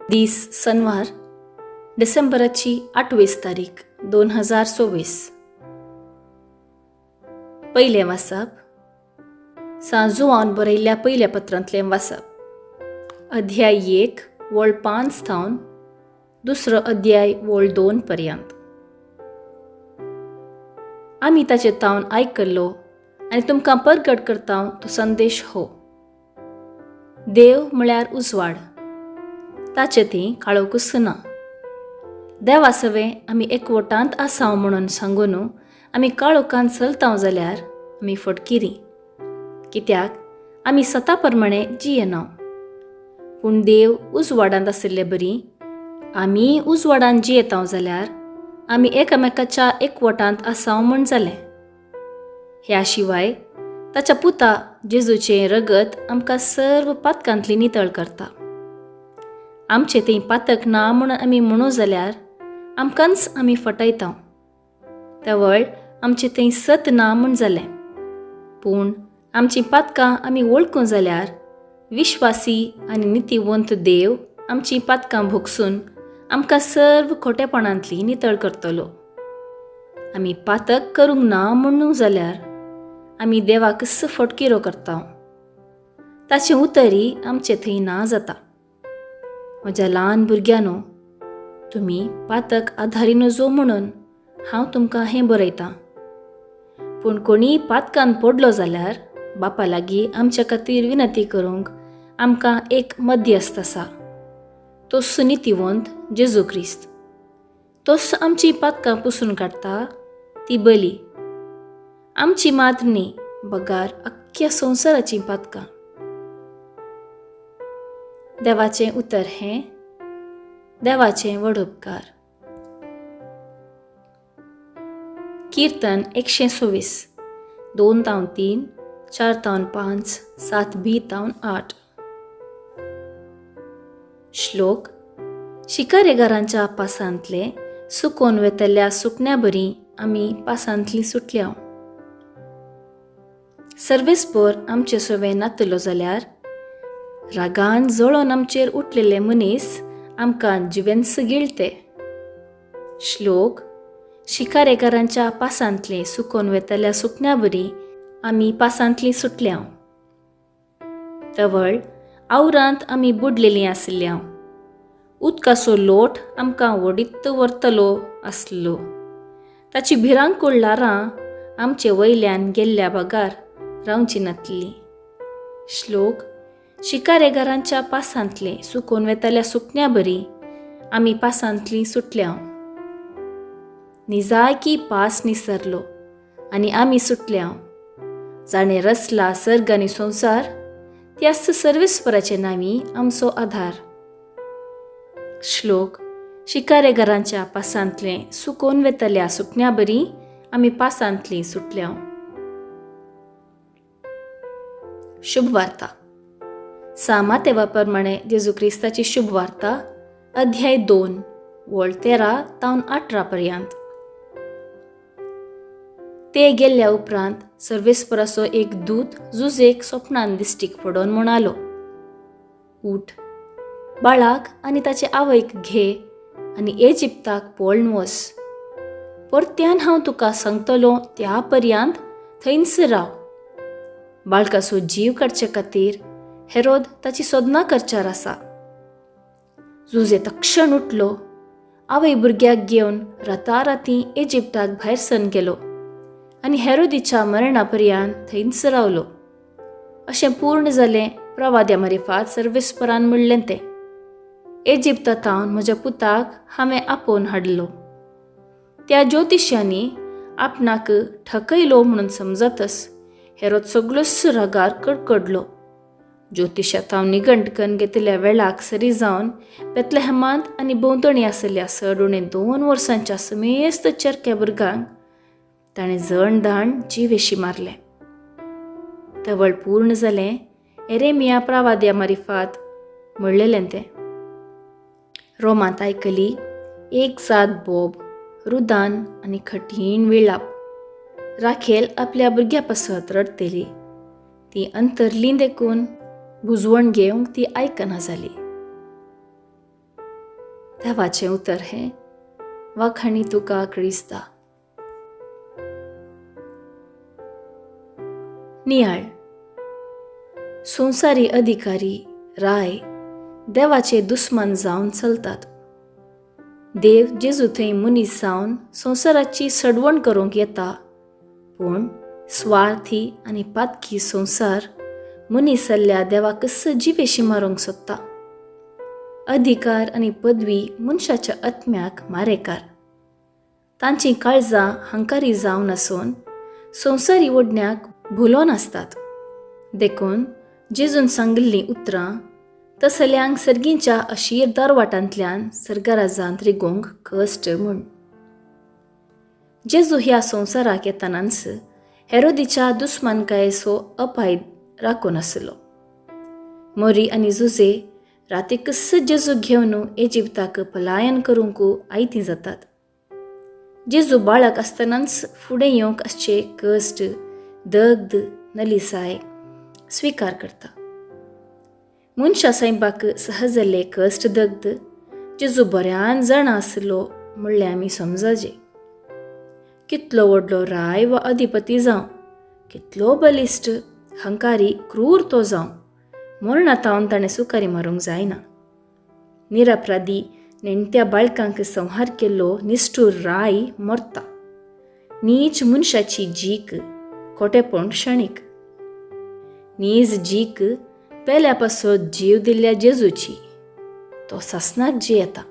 दीस सनवार, डिसेंबराची 28 तारीख 2024. पयलें वाचप सांत जुवान बरयल्ल्या पयल्या पत्रांतलें वाचप, अध्याय 1 वळ 5 थावन दुसरो अध्याय वळ 2 पर्यंत. आमी ताचे तावन आयकल्लो आनी तुमकां परगट करता तो संदेश हो, देव म्हळ्यार उजवाड, ताचे ती काळोखूच ना. देवा सवें आमी एकवटांत आसाव म्हणून सांगून आमी काळोखान चलताव जाल्यार आमी फटकिरी, कित्याक आमी सता प्रमाणे जियेना. पूण देव उजवाडांत आशिल्ले बरी आमी उजवाडान जियेताव जाल्यार आमी एकामेकाच्या एकवटांत आसाव म्हूण जालें. ह्या शिवाय ताच्या पुता जेजूचें रगत आमकां सर्व पातकांतली नितळ करता. आमचें थंय पातक ना म्हूण आमी म्हणू जाल्यार आमकांच आमी फटयता, तवळ आमचें थंय सत ना म्हूण जालें. पूण आमचीं पातकां आमी वळखूं जाल्यार विश्वासी आनी नितीवंत देव आमचीं पातकां भोगसून आमकां सर्व खोटेपणांतली नितळ करतलो. आमी पातक करूंक ना म्हणू जाल्यार आमी देवाकच फटकिरो करता, ताचें उतरी आमचे थंय ना जाता. म्हज्या ल्हान भुरग्यांनो, तुमी पातक आधारी नजो म्हणून हांव तुमकां हें बरयतां. पूण कोणीय पातकान पडलो जाल्यार बापा लागीं आमच्या खातीर विनंती करूंक आमकां एक मध्यस्थ आसा, तो सुनितीवंत जेजू क्रिस्त. तोच आमची पातकां पुसून काडटा ती बली, आमची मात न्ही बगार अख्ख्या संवसाराचीं पातकां. देवाचें उतर हें देवाचें व्हड उपकार. कीर्तन 126, 2 तावन 3, 4 तावन 5, 7 बी तावन 8. श्लोक शिकारेगारांच्या पासांतले सुकोन वेतल्या सुकण्या बरी आमी पासांतली सुटल्या. सर्वेस्पोर आमचे सवे नातलो जाल्यार रागान जळोन आमचेर उठलेले मनीस आमकां जिवेंस गिळते. श्लोक शिकारेकारांच्या पासांतले सुकोन वेतल्या सुकण्या बरी आमी पासांतली सुटल्या. तवळ आवरांत आमी बुडलेलीं आसल्या, उदकाचो लोट आमकां वडीत व्हरतलो आसलो. ताची भिरांकूळ ल्हारां आमचे वयल्यान गेल्ल्या बगार रावची नातली. श्लोक शिकारेगारांच्या पासांतले सुकोन वेतल्या सुकण्या बरी आमी पासांतली सुटल्या. निजायकी पास निसरलो आनी आमी सुटल्या. जाणें रचला सर्ग आनी संवसार त्याच सर्वेस्पराचे नांवी आमचो आधार. श्लोक शिकारेगारांच्या पासांतले सुकोन वेतल्या सुकण्या बरी आमी पासांतली सुटल्या. शुभ वार्ता सांत मातेवा प्रमाणे जेजू क्रिस्ताची शुभ वार्ता, अध्याय 2 वळ 13 तावन 18 पर्यंत. ते गेल्ल्या उपरांत सर्वेस्पराचो एक दूत जुजेक स्वप्नान दिश्टीक पडोवन म्हणालो, उठ, बाळाक आनी ताचे आवयक घे आनी इजिप्ताक पळून वच. परत्यान हांव तुका सांगतलो त्या पर्यंत थंयच राव. बाळकाचो जीव काडचे खातीर हेरोद ताची सोदना करचार आसा. जुजे तक्षण उठलो, आवय भुरग्याक घेवन राताराती इजिप्ताक भायर सरून गेलो आनी हेरोदीच्या मरणा पर्यंत थंयच रावलो. अशें पूर्ण जालें प्रवाद्या मारिफात सर्वेस्परान म्हणलें तें, इजिप्ता थावन म्हज्या पुताक हांवें आपोवन हाडलो. त्या ज्योतिश्यांनी आपणाक ठकयलो म्हणून समजतच हेरोद सगळोच रागार कडकडलो. ज्योतिशा थावन निघंट करून घेतिल्ल्या वेळाक सरी जावन बेतलेहमांत आनी भोंवतणी आशिल्ल्या चड उणे 2 वर्सांच्या समेस्त चरक्या भुरग्यांक ताणें जण दाण जिवेशी मारलें. तवळ पूर्ण जालें एरेमिया प्रावाद्या मारिफात म्हणलेलें तें. रोमांत आयकली एक सात बोब, रुदान आनी कठीण विळाप. राखेल आपल्या भुरग्या पासत रडटली, ती अंतरली देखून बुजवण घेवंक ती आयकना जाली. देवाचें उतर हें. वाखाणी तुका क्रिस्ता. नियाळ. संवसारी अधिकारी राय देवाचे दुस्मान जावन चलतात. देव जेजू थंय मनीस जावन संवसाराची सडवण करूंक येता, पूण स्वार्थी आनी पातकी संवसार मनीस जाल्ल्या देवाकच जिवेशी मारूंक सोदता. अधिकार आनी पदवी मनशाच्या आत्म्याक मारेकार. तांचीं काळजां हंकारी जावन आसून संवसारी ओडण्याक भुलोन आसतात. देखून जेजून सांगिल्लीं उतरां तसल्यांक सर्गींच्या अशीर दारवाटांतल्यान सर्गराजांत रिगोवंक कश्ट म्हूण. जेजू ह्या संवसाराक येतनाच हेरोदीच्या दुस्मानकायेचो अपाय राखून आसलो. मोरी आनी जुजे रातीकच जेजू घेवन इजिप्ताक पलायन करूंक आयतीं जातात. जेजू बाळक आसतनाच फुडें येवंक आसचे कश्ट, दग्ध, नलिसाय स्विकार करता. मनशा सायबाक सहज जाल्ले कश्ट दग्ध जेजू बऱ्यान जाणा आसलो म्हणलें आमी समजाजे. कितलो व्हडलो राय वा अधिपती जावं, कितलो बलिश्ट, हंकारी, क्रूर तो जावं, मरणा तावन ताणें सुकारी मारूंक जायना. निरपराधी नेणट्या बाळकांक संहार केल्लो निश्ठूर राय मरता. नीच मनशाची जीक खोटेपण क्षणीक. नीज जीक पेल्या पासत जीव दिल्ल्या जेजूची. तो सासनाक जियेता.